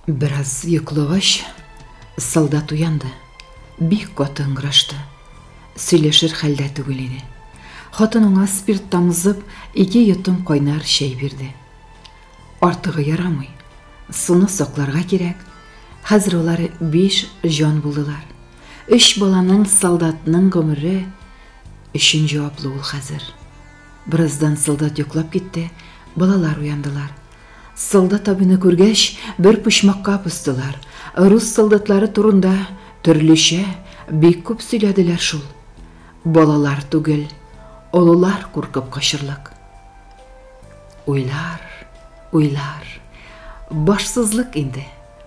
Бераз йоклагач, солдат уянды. Бик каты ыңгырашты. Сөйләшер хәлдә түгел иде. Хатын аңа спирт тамызып, ике йотым кайнар чәй бирде. Артыгы ярамый. Суны сакларга кирәк. Хәзер алар биш җан булдылар. Өч баланың солдатның гомере өчен җаваплы ул хәзер. Бераздан солдат йоклап китте, балалар уяндылар. Солдат абыйны күргәч, бер почмакка постылар. Рус солдатлары турында төрлечә бик күп сөйләделәр шул. Балалар түгел, олылар куркып качырлык. Уйлар, уйлар. Башсызлык инде.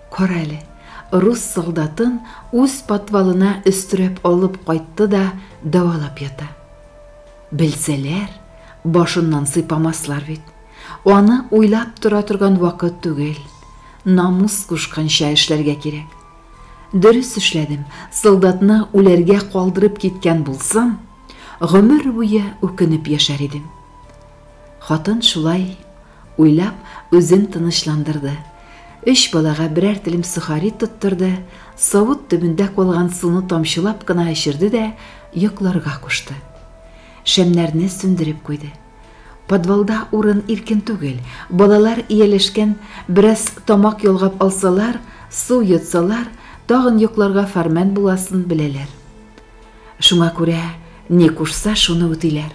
Кара әле, рус солдатын үз подвалына өстерәп алып кайтты да дәвалап ята. Белсәләр, башыннан сыйпамаслар бит. Аны уйлап тора торган вакыт түгел. Намус кушканча эшләргә кирәк. Дөрес эшләдем, солдатны үләргә калдырып киткән булсам, гомер буе үкенеп яшәр идем. Хатын шулай уйлап, үзен тынычландырды. Өч балага берәр телем сухари тоттырды, савыт төбендә калган суны тамчылап кына эчерде дә йокларга кушты. Шәмнәрне сүндереп куйды. Подвалда урын иркен түгел. Балалар ияләшкән, бераз тамак ялгап алсалар, су йотсалар, тагын йокларга фәрман буласын беләләр. Шуңа күрә ни кушса, шуны үтиләр.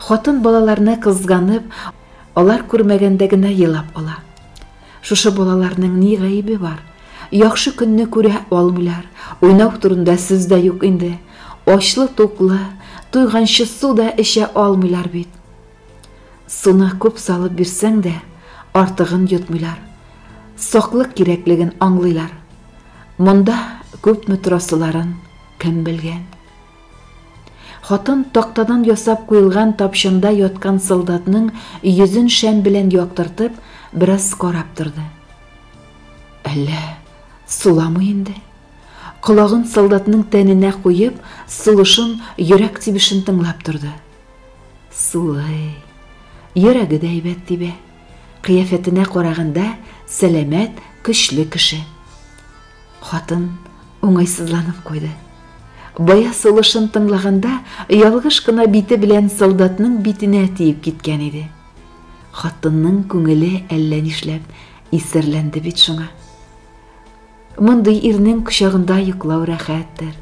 Хатын балаларны кызганып, алар күрмәгәндә генә елап ала. Шушы балаларның ни гаебе бар? Яхшы көнне күрә алмыйлар. Уйнау турында сүз дә юк инде. Ачлы-туклы, туйганчы су да эчә алмыйлар бит. Суны күп салып бирсәң дә, артыгын йотмыйлар. Саклык кирәклеген аңлыйлар. Монда күпме торасыларын кем белгән? Хатын тактадан ясап куелган тапчанда яткан солдатның йөзен шәм белән яктыртып, бераз карап торды. Әллә суламый инде? Колагын солдатның тәненә куеп, сулышын, йөрәк тибешен тыңлап торды. Сулый. Йөрәге дә әйбәт тибә. Кыяфәтенә караганда, сәламәт, көчле кеше. Хатын уңайсызланып куйды. Бая сулышын тыңлаганда, ялгыш кына бите белән солдатның битенә тиеп киткән иде. Хатынның күңеле әллә нишләп исерләнде бит шуңа. Мондый ирнең кочагында йоклау рәхәттер.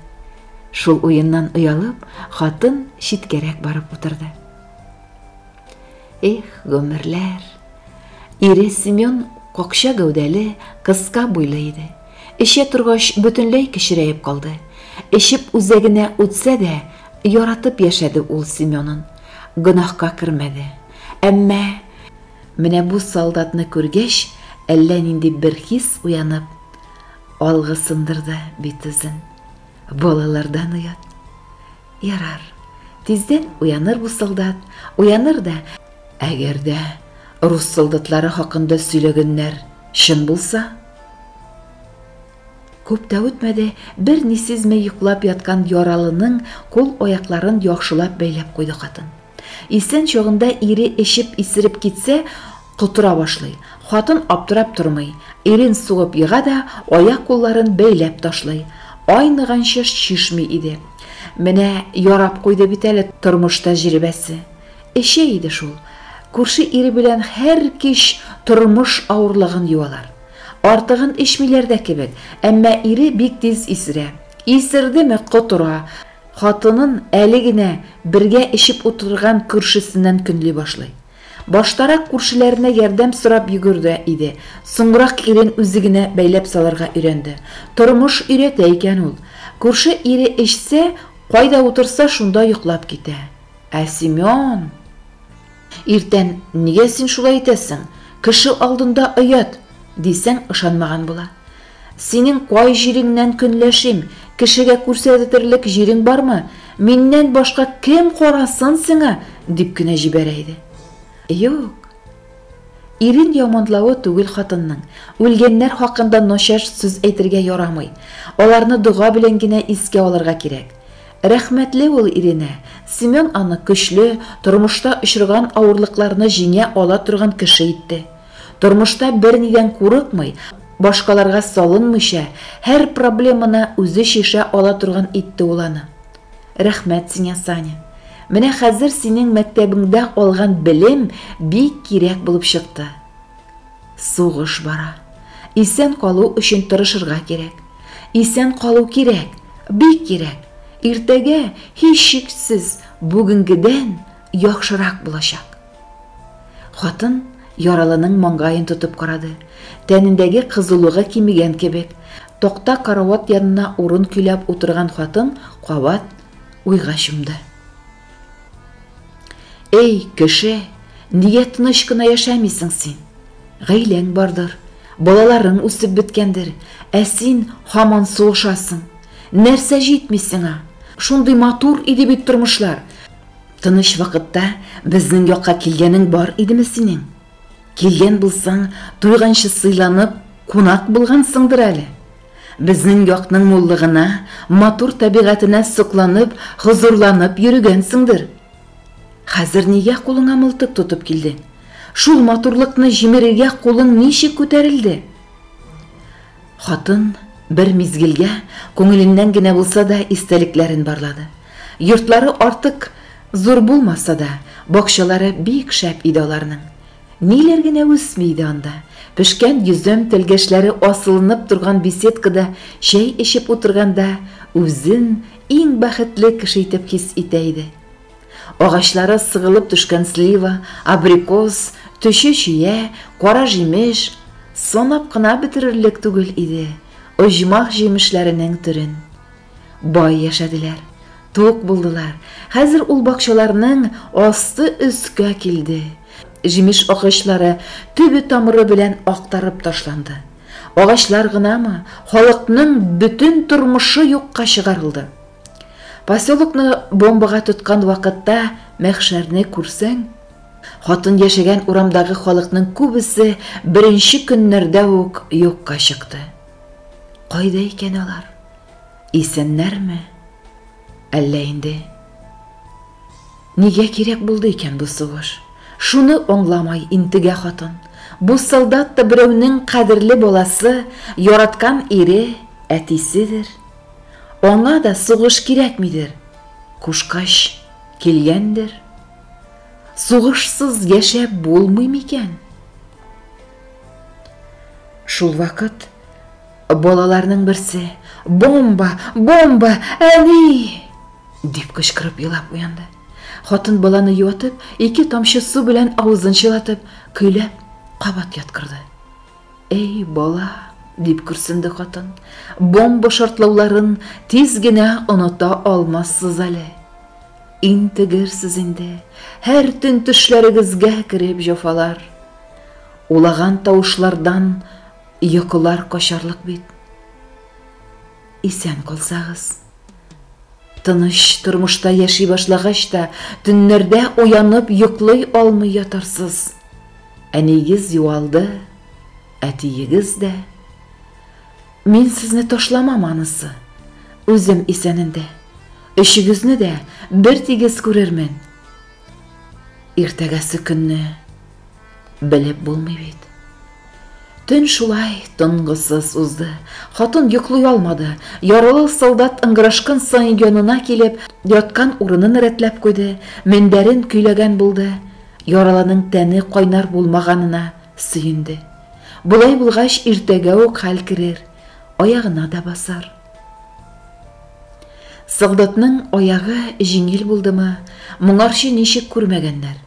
Шул уеннан оялып, хатын читкәрәк барып утырды. Эх, гомерләр! Ире Семен какча гәүдәле, кыска буйлы иде. Эчә торгач, бөтенләй кечерәеп калды. Эчеп үзәгенә үтсә дә, яратып яшәде ул Семенын. Гөнаһка кермәде. Әмма менә бу солдатны күргәч, әллә нинди бер хис уянып, алгы сындырды бит үзен. Балалардан оят. Ярар, тиздән уяныр бу солдат, уяныр да, әгәр дә рус солдатлары хакында сөйләгәннәр чын булса? Күп тә үтмәде, бер ни сизмәй йоклап яткан яралының кул-аякларын яхшылап бәйләп куйды хатын. Исән чагында ире эчеп исереп китсә, котыра башлый. Хатын аптырап тормый, ирен сугып ега да, аяк-кулларын бәйләп ташлый. Айныганчы чишми иде. Менә ярап куйды бит әле тормыш тәҗрибәсе. Эчә иде шул. Күрше ире белән һәр кич тормыш авырлыгын юалар. Артыгын эчмиләр дә кебек, әмма ире бик тиз исерә. Исердеме, котыра. Хатынын әле генә бергә эчеп утырган күршесеннән көнли башлый. Баштарак күршеләренә ярдәм сорап йөгерде иде, соңрак ирен үзе генә бәйләп салырга өйрәнде. Тормыш өйрәтә икән ул. Күрше ире эчсә, кайда утырса, шунда йоклап китә. Ә Семен! Иртән, нигә син шулай итәсең? Кеше алдында оят, дисәң, ышанмаган була. Синең кай җиреңнән көнләшим? Кешегә күрсәтерлек җирең бармы? Миннән башка кем карасын сиңа? дип кенә җибәрә иде. Юк. Ирен яманлавы түгел хатынның. Үлгәннәр хакында начар сүз әйтергә ярамый. Аларны дога белән генә искә алырга кирәк. Рәхмәтле ул иренә. Семен аны көчле, тормышта очраган авырлыкларны җиңә ала торган кеше итте. Тормышта бернидән курыкмый, Башкаларга салынмыйча, һәр проблеманы үзе чишә ала торган итте ул аны. Рәхмәт сиңа, Саня. Менә хәзер синең мәктәбеңдә алган белем бик кирәк булып чыкты. Сугыш бара. Исән калу өчен тырышырга кирәк. Исән калу кирәк, бик кирәк. Иртәгә, һичшиксез, бүгенгедән яхшырак булачак. Хатын яралының маңгаен тотып карады. Тәнендәге кызулыгы кимегән кебек. Такта карават янына урын көйләп утырган хатын кабат уйга чумды. Эй, кеше, нигә тыныч кына яшәмисең син? Гаиләң бардыр, балаларың үсеп беткәндер, ә син һаман сугышасың. Нәрсә җитми сиңа? Шундый матур иде бит тормышлар. Тыныч вакытта безнең якка килгәнең бар идеме синең? Килгән булсаң, туйганчы сыйланып, кунак булгансыңдыр әле. Безнең якның муллыгына, матур табигатенә сокланып, хозурланып йөрегәнсеңдер. Хәзер нигә кулыңа мылтык тотып килдең? Шул матурлыкны җимерергә кулың ничек күтәрелде? Хатын бер мизгелгә күңеленнән генә булса да истәлекләрен барлады. Йортлары артык зур булмаса да, бакчалары бик шәп иде аларның. Ниләр генә үсми иде анда. Пешкән йөзем тәлгәшләре асылынып торган беседкада чәй эчеп утырганда үзен иң бәхетле кеше итеп хис итә иде. Агачлары сыгылып төшкән слива, абрикос, төче чия, кара җимеш, санап кына бетерерлек түгел иде оҗмах җимешләренең төрен. Бай яшәделәр, тук булдылар. Хәзер ул бакчаларның асты өскә килде. Җимеш агачлары төбе-тамыры белән актарып ташланды. Агачлар гынамы, халыкның бөтен тормышы юкка чыгарылды. Поселокны бомбага тоткан вакытта мәхшәрне күрсәң, хатын яшәгән урамдагы халыкның күбесе беренче көннәрдә үк юкка чыкты. Кайда икән алар? Исәннәрме? Әллә инде? Нигә кирәк булды икән бу сугыш? Шуны аңламай интегә хатын. Бу солдат та берәүнең кадерле баласы, яраткан ире, әтиседер. Аңа да сугыш кирәкмидер. Кушкач, килгәндер. Сугышсыз яшәп булмый микән? Шул вакыт балаларның берсе: "Бомба! Бомба! Әни!" дип кычкырып елап уянды. Хатын баланы юатып, ике тамчы су белән авызын чылатып, көйләп кабат яткырды. Эй, бала, дип көрсенде хатын. Бомба шартлауларын тиз генә оныта алмассыз әле. Интегерсез инде, һәр төн төшләрегезгә кереп җафалар. Улаган тавышлардан йокылар качарлык бит. Исән калсагыз. Тыныч тормышта яши башлагач та, төннәрдә уянып йоклый алмый ятарсыз. Әниегез югалды, әтиегез дә. Мин сезне ташламам анысы. Үзем исәнендә. Өчегезне дә бер тигез күрермен. Иртәгәсе көнне белеп булмый бит. Төн шулай тынгысыз узды. Хатын йоклый алмады. Яралы солдат ыңгырашкан саен янына килеп, яткан урынын рәтләп куйды, мендәрен көйләгән булды. Яралының тәне кайнар булмаганына сөенде. Болай булгач, иртәгә үк хәл керер, аягына да басар. Солдатның аягы җиңел булдымы, моңарчы ничек күрмәгәннәр.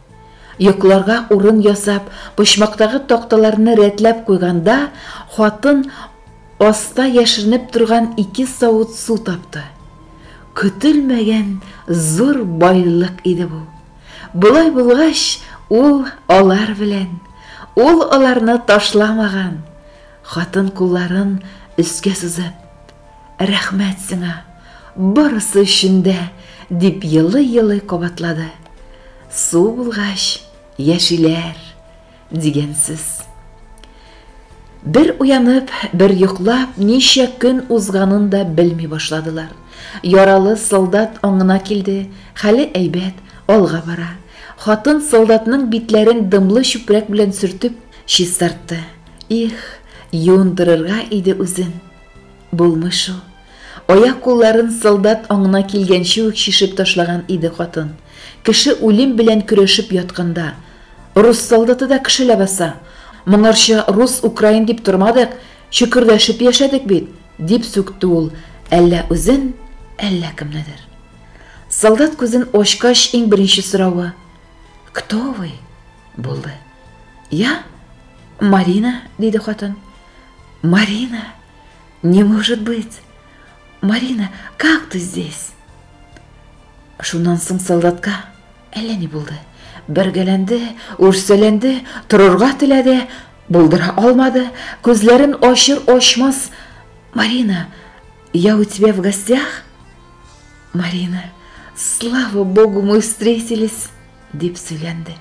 Йокларга урын ясап, почмактагы такталарны рәтләп куйганда, хатын аста яшеренеп торган ике савыт су тапты. Көтелмәгән зур байлык иде бу. Болай булгач, ул алар белән. Ул аларны ташламаган. Хатын кулларын өскә сузып, "Рәхмәт сиңа, барысы өчен дә", дип елый-елый кабатлады. Су булгач, яшиләр, дигән сүз. Бер уянып, бер йоклап, ничә көн узганын да белми башладылар. Яралы солдат аңына килде, хәле әйбәт, алга бара. Хатын солдатның битләрен дымлы чүпрәк белән сөртеп чистартты. Их, Юындырырга иде үзен. Булмый шул. Аяк-кулларын солдат аңына килгәнче үк чишеп ташлаган иде хатын. Кеше үлем белән көрәшеп ятканда. Рус солдаты да кеше ләбаса. Моңарчы рус-украин дип тормадык, чөкердәшеп яшәдек бит, дип сүкте ул әллә үзен, әллә кемнедер. Солдат күзен ачкач иң беренче соравы, Кто вы? булды. Я? Марина, диде хатын. Марина? Не может быть! Марина, как ты здесь? Шуннан соң солдатка әллә ни булды. Бергәләнде, үрсәләнде, торырга теләде, булдыра алмады, күзләрен ачыр-ачмас, Марина, я у тебя в гостях? Марина, слава богу, мы встретились, дип сөйләнде.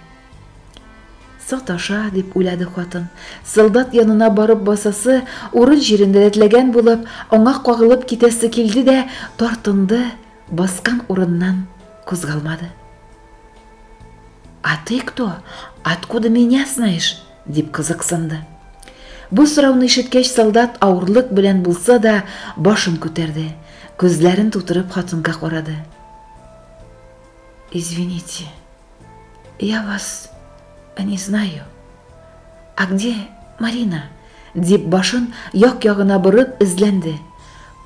Саташа, дип уйлады хатын. Солдат янына барып басасы, урын җирен рәтләгән булып, аңа кагылып китәсе килде дә, тартынды, баскан урыннан кузгалмады. А ты кто? Откуда меня знаешь? дип кызыксынды. Бу сорауны ишеткәч, солдат авырлык белән булса да башын күтәрде, күзләрен тутырып хатынга карады. Извините, Я вас не знаю. А где Марина? дип башын як-ягына борып эзләнде.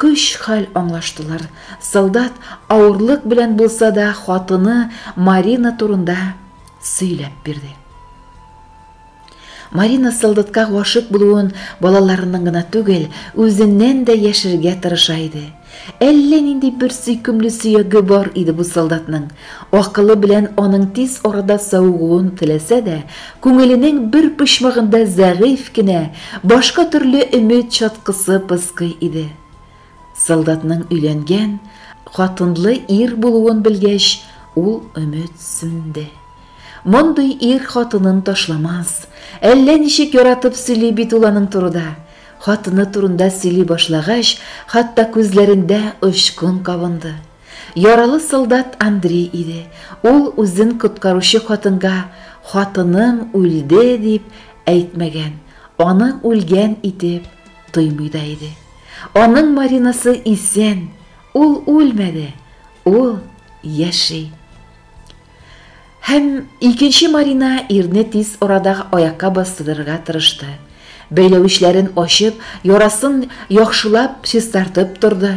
Көч-хәл аңлаштылар. Солдат авырлык белән булса да хатыны Марина турында сөйләп бирде. Марина солдатка гашыйк булуын балаларыннан гына түгел, үзеннән дә яшерергә тырыша иде. Әллә нинди бер сөйкемле сөяге бар иде бу солдатның. Акылы белән аның тиз арада савыгуын теләсә дә, күңеленең бер почмагында зәгыйфь кенә, башка төрле өмет чаткысы пыскый иде. Солдатның өйләнгән, хатынлы ир булуын белгәч, ул өмет сүнде. Мондый ир хатынын ташламас. Әллә ничек яратып сөйли бит ул аның турыда. Хатыны турында сөйли башлагач, хәтта күзләрендә очкын кабынды. Яралы солдат Андрей иде. Ул үзен коткаручы хатынга хатыным үлде дип әйтмәгән, аны үлгән итеп тоймый да иде. Аның Маринасы исән, ул үлмәде, ул яши. Һәм икенче Марина ирне тиз арада аякка бастырырга тырышты. Бәйләвечләрен ачып, ярасын яхшылап чистартып торды,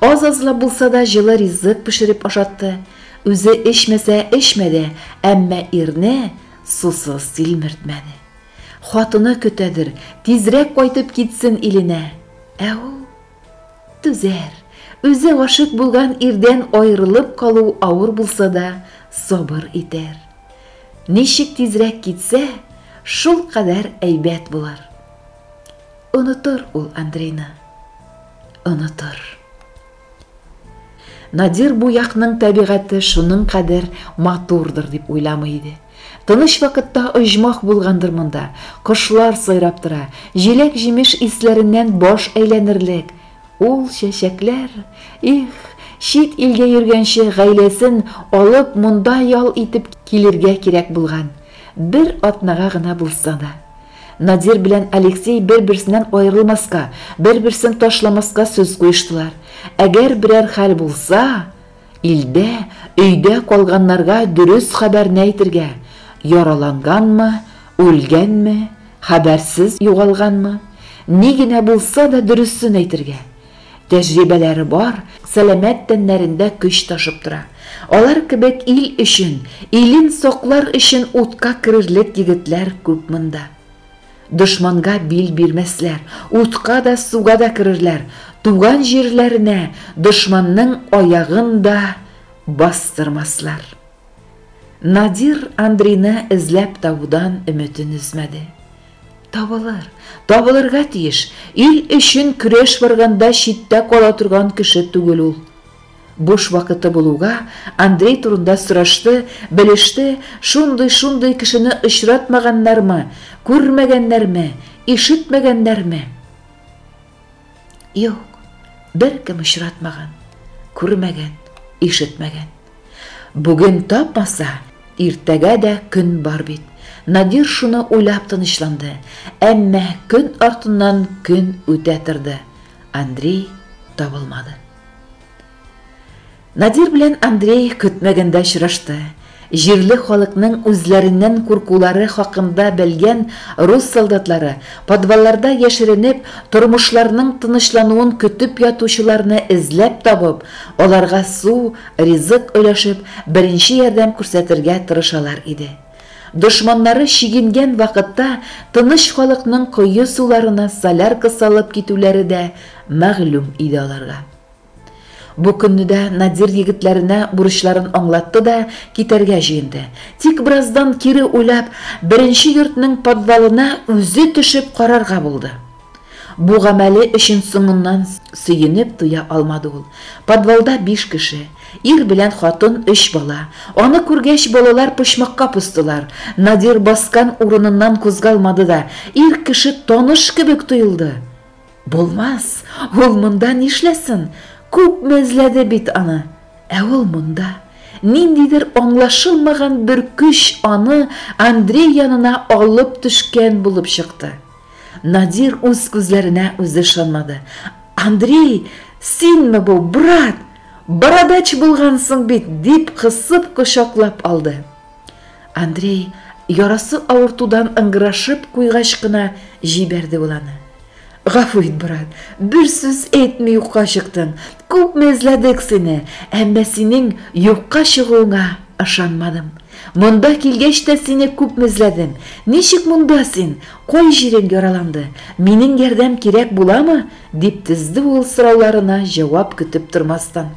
аз-азлап булса да җылы ризык пешереп ашатты. Үзе эчмәсә эчмәде, әмма ирне сусыз тилмертмәде. Хатыны көтәдер, тизрәк кайтып китсен иленә. Ә ул Түзәр. Үзе гашыйк булган ирдән аерылып калу авыр булса да, сабыр итәр. Ничек тизрәк китсә, шул кадәр әйбәт булыр. Онытыр ул Андрейны. Онытыр. Надир бу якның табигате шуның кадәр матурдыр дип уйламый иде. Тыныч вакытта оҗмах булгандыр монда. Кошлар сайрап тора, җиләк-җимеш исләреннән баш әйләнерлек. Ул чәчәкләр, их, чит илгә йөргәнче гаиләсен алып монда ял итеп килергә кирәк булган. Бер атнага гына булса да. Надир белән Алексей бер-берсеннән аерылмаска, бер-берсен ташламаска сүз куештылар. Әгәр берәр хәл булса, Илдә, өйдә калганнарга дөрес хәбәрне әйтергә, яраланганмы, үлгәнме, хәбәрсез югалганмы, ни генә булса да дөресен әйтергә. Тәҗрибәләре бар, сәламәт тәннәрендә көч ташып тора. Алар кебек ил өчен, илен саклар өчен утка керерлек егетләр күп монда. Дошманга бил бирмәсләр, утка да, суга да керерләр, туган җирләренә дошманның аягын да бастырмаслар. Надир Андрейны эзләп табудан өметен өзмәде. Табылыр, табылырга тиеш, ил өчен көрәш барганда читтә кала торган кеше түгел ул. Буш вакыты булуга, Андрей турында сорашты, белеште, шундый-шундый кешене очратмаганнармы, күрмәгәннәрме, ишетмәгәннәрме? Юк, беркем очратмаган, күрмәгән, ишетмәгән. Бүген тапмаса, иртәгә дә көн бар бит. Надир шуны уйлап тынычланды. Әмма көн артыннан көн үтә торды. Андрей табылмады. Надир белән Андрей көтмәгәндә очрашты. Җирле халыкның үзләреннән куркулары хакында белгән рус солдатлары, подвалларда яшеренеп, тормышларының тынычлануын көтеп ятучыларны эзләп табып, аларга су, ризык өләшеп, беренче ярдәм күрсәтергә тырышалар иде. Дошманнары чигенгән вакытта тыныч халыкның кое суларына солярка салып китүләре дә мәгълүм иде аларга. Бу көнне дә Надир егетләренә бурычларын аңлатты да китәргә җыенды. Тик бераздан кире уйлап, беренче йортның подвалына үзе төшеп карарга булды. Бу гамәле өчен соңыннан сөенеп туя алмады ул. Подвалда биш кеше, ир белән хатын, өч бала. Аны күргәч, балалар почмакка постылар. Надир баскан урыныннан кузгалмады да, ир кеше таныш кебек тоелды. Булмас, ул монда нишләсен? Күпме эзләде бит аны. Ә ул монда. Ниндидер аңлашылмаган бер көч аны Андрей янына алып төшкән булып чыкты. Надир үз күзләренә үзе ышанмады. Андрей, синме бу, брат? Бородач булгансың бит, дип кысып кочаклап алды. Андрей ярасы авыртудан ыңгырашып куйгач кына җибәрде ул аны. Гафу ит, брат, бер сүз әйтми юкка чыктың. Күпме эзләдек сине, әмма синең юкка чыгуыңа ышанмадым. Монда килгәч тә сине күпме эзләдем. Ничек монда син? Кай җирең яраланды? Минең ярдәм кирәк буламы? дип тезде ул сорауларына җавап көтеп тормастан.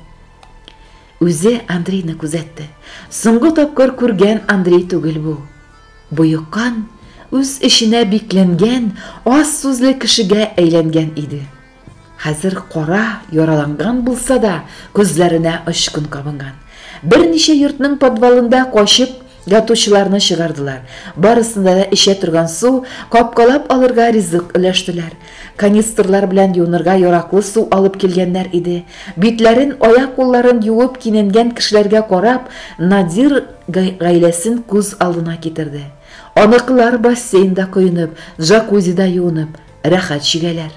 Үзе Андрейны күзәтте. Соңгы тапкыр күргән Андрей түгел бу. Боеккан, үз эченә бикләнгән, аз сүзле кешегә әйләнгән иде. Хәзер кара яраланган булса да, күзләренә очкын кабынган. Берничә йортның подвалында качып ятучыларны чыгардылар. Барысында да эчә торган су, капкалап алырга ризык өләштеләр. Канистрлар белән юынырга яраклы су алып килгәннәр иде. Битләрен, аяк-кулларын юып кинәнгән кешеләргә карап, Надир гаиләсен күз алдына китерде. Аныкылар бассейнда коенып, джакузида юынып, рәхәт чигәләр.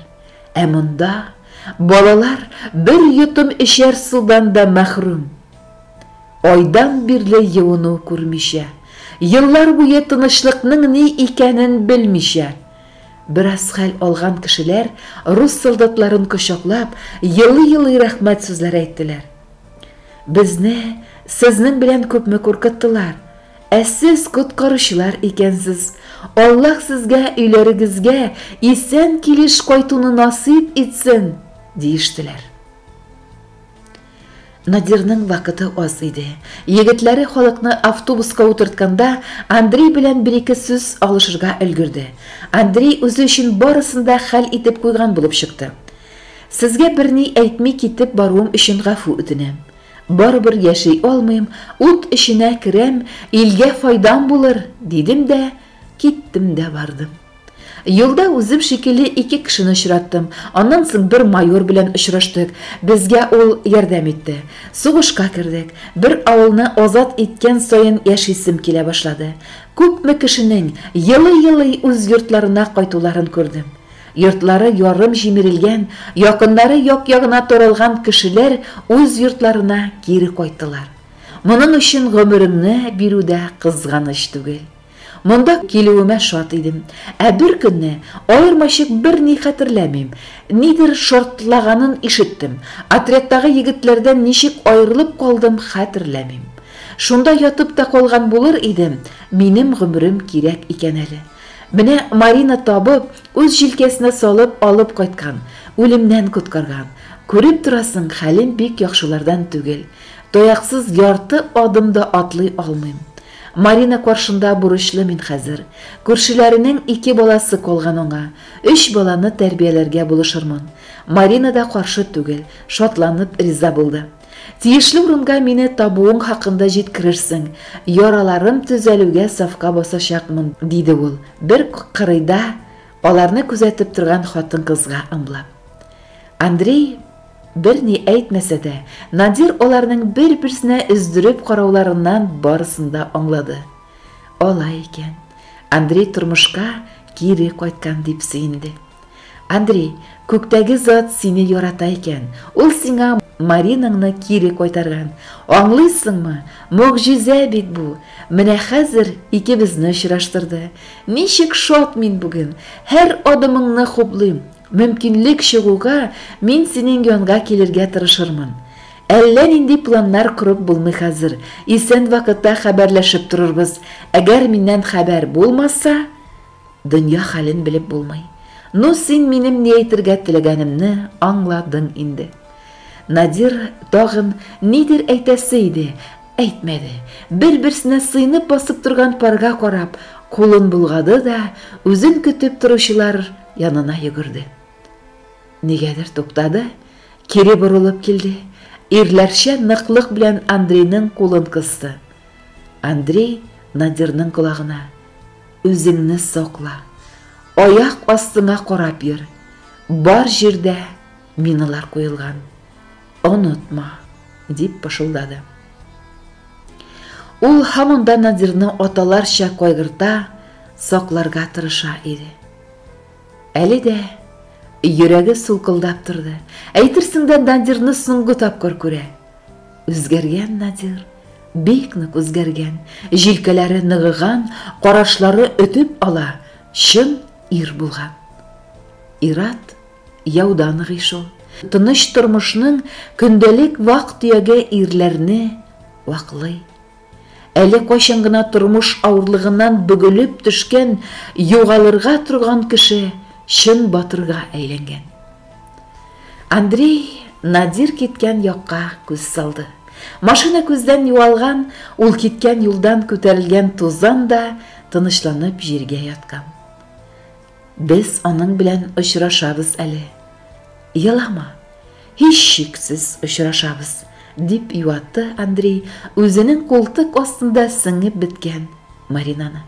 Ә монда балалар бер йотым эчәр судан да мәхрүм. Айдан бирле юыну күрмичә, еллар буе тынычлыкның ни икәнен белмичә, бераз хәл алган кешеләр рус солдатларын кочаклап, елый-елый рәхмәт сүзләре әйттеләр. Безне сезнең белән күпме куркыттылар, ә сез коткаручылар икәнсез. Аллаһ сезгә өйләрегезгә исән килеш кайтуны насыйп итсен, диештеләр. Надирның вакыты аз иде. Егетләре халыкны автобуска утыртканда, Андрей белән бер-ике сүз алышырга өлгерде. Андрей үзе өчен барысын да хәл итеп куйган булып чыкты. Сезгә берни әйтми китеп баруым өчен гафу үтенәм. Барыбер яши алмыйм, ут эченә керәм, илгә файдам булыр, дидем дә, киттем дә бардым. Юлда үзем шикелле ике кешене очраттым. Аннан соң бер майор белән очраштык. Безгә ул ярдәм итте. Сугышка кердек. Бер авылны азат иткән саен яшисем килә башлады. Күпме кешенең елый-елый үз йортларына кайтуларын күрдем. Йортлары ярым җимерелгән, якыннары як-ягына таралган кешеләр үз йортларына кире кайттылар. Моның өчен гомереңне бирү дә кызганыч түгел. Монда килүемә шат идем. Ә бер көнне, аермачык берни хәтерләмим, нидер шартлаганын ишеттем. Отрядтагы егетләрдән ничек аерылып калдым, хәтерләмим. Шунда ятып та калган булыр идем, минем гомерем кирәк икән әле. Менә Марина табып, үз җилкәсенә салып алып кайткан, үлемнән коткарган. Күреп торасың, хәлем бик яхшылардан түгел. Таяксыз ярты адым да атлый алмыйм. Марина каршында бурычлы мин хәзер. Күршеләренең ике баласы калган аңа. Өч баланы тәрбияләргә булышырмын. Марина да каршы түгел, шатланып риза булды. Тиешле урынга мине табуың хакында җиткерерсең, яраларым төзәлүгә сафка басачакмын, диде ул, бер кырыйда аларны күзәтеп торган хатын-кызга ымлап. Андрей берни әйтмәсә дә, Надир аларның бер-берсенә өздереп карауларыннан барысын да аңлады. Алай икән. Андрей тормышка кире кайткан дип сөенде. Андрей, күктәге зат сине ярата икән. Ул сиңа Маринаңны кире кайтарган. Аңлыйсыңмы? Могҗиза бит бу. Менә хәзер икебезне очраштырды. Ничек шат мин бүген. Һәр адымыңны хуплыйм. Мөмкинлек чыгуга, мин синең янга килергә тырышырмын. Әллә нинди планнар корып булмый хәзер. Исән вакытта хәбәрләшеп торырбыз. Әгәр миннән хәбәр булмаса, дөнья хәлен белеп булмый. Ну, син минем ни әйтергә теләгәнемне аңладың инде. Надир тагын нидер әйтәсе иде, әйтмәде. Бер-берсенә сыенып басып торган парга карап, кулын болгады да, үзен көтеп торучылар янына йөгерде. Нигәдер туктады, кире борылып килде. Ирләрчә ныклык белән Андрейның кулын кысты. Андрей Надирның колагына: "Үзеңне сакла. Аяк астыңа карап йөр. Бар җирдә миналар куелган. Онытма", дип пышылдады. Ул һаман да Надирны аталарча кайгырта, сакларга тырыша иде. Әле дә йөрәге сулкылдап торды. Әйтерсең дә Надирны соңгы тапкыр күрә. Үзгәргән Надир, бик нык үзгәргән. Җилкәләре ныгыган, карашлары өтеп ала, чын ир булган. Ират яуда ныгый шул. Тыныч тормышның көндәлек вак-төяге ирләрне ваклый. Әле кайчан гына тормыш авырлыгыннан бөгелеп төшкән, югалырга торган кеше чын батырга әйләнгән. Андрей Надир киткән якка күз салды. Машина күздән югалган, ул киткән юлдан күтәрелгән тузан да тынычланып җиргә яткан. Без аның белән очрашабыз әле. Елама, һичшиксез очрашабыз, дип юатты Андрей үзенең култык астында сеңеп беткән Маринаны.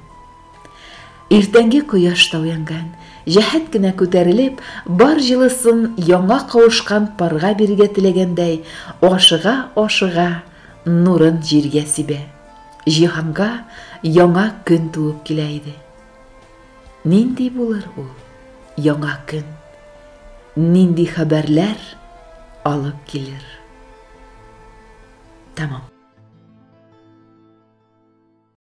Иртәнге кояш та уянган, җәһәт кенә күтәрелеп, бар җылысын яңа кавышкан парга бирергә теләгәндәй, ашыга-ашыга нурын җиргә сибә. Җиһанга яңа көн туып килә иде. Нинди булыр ул яңа көн? Нинди хәбәрләр алып килер? Тәмам.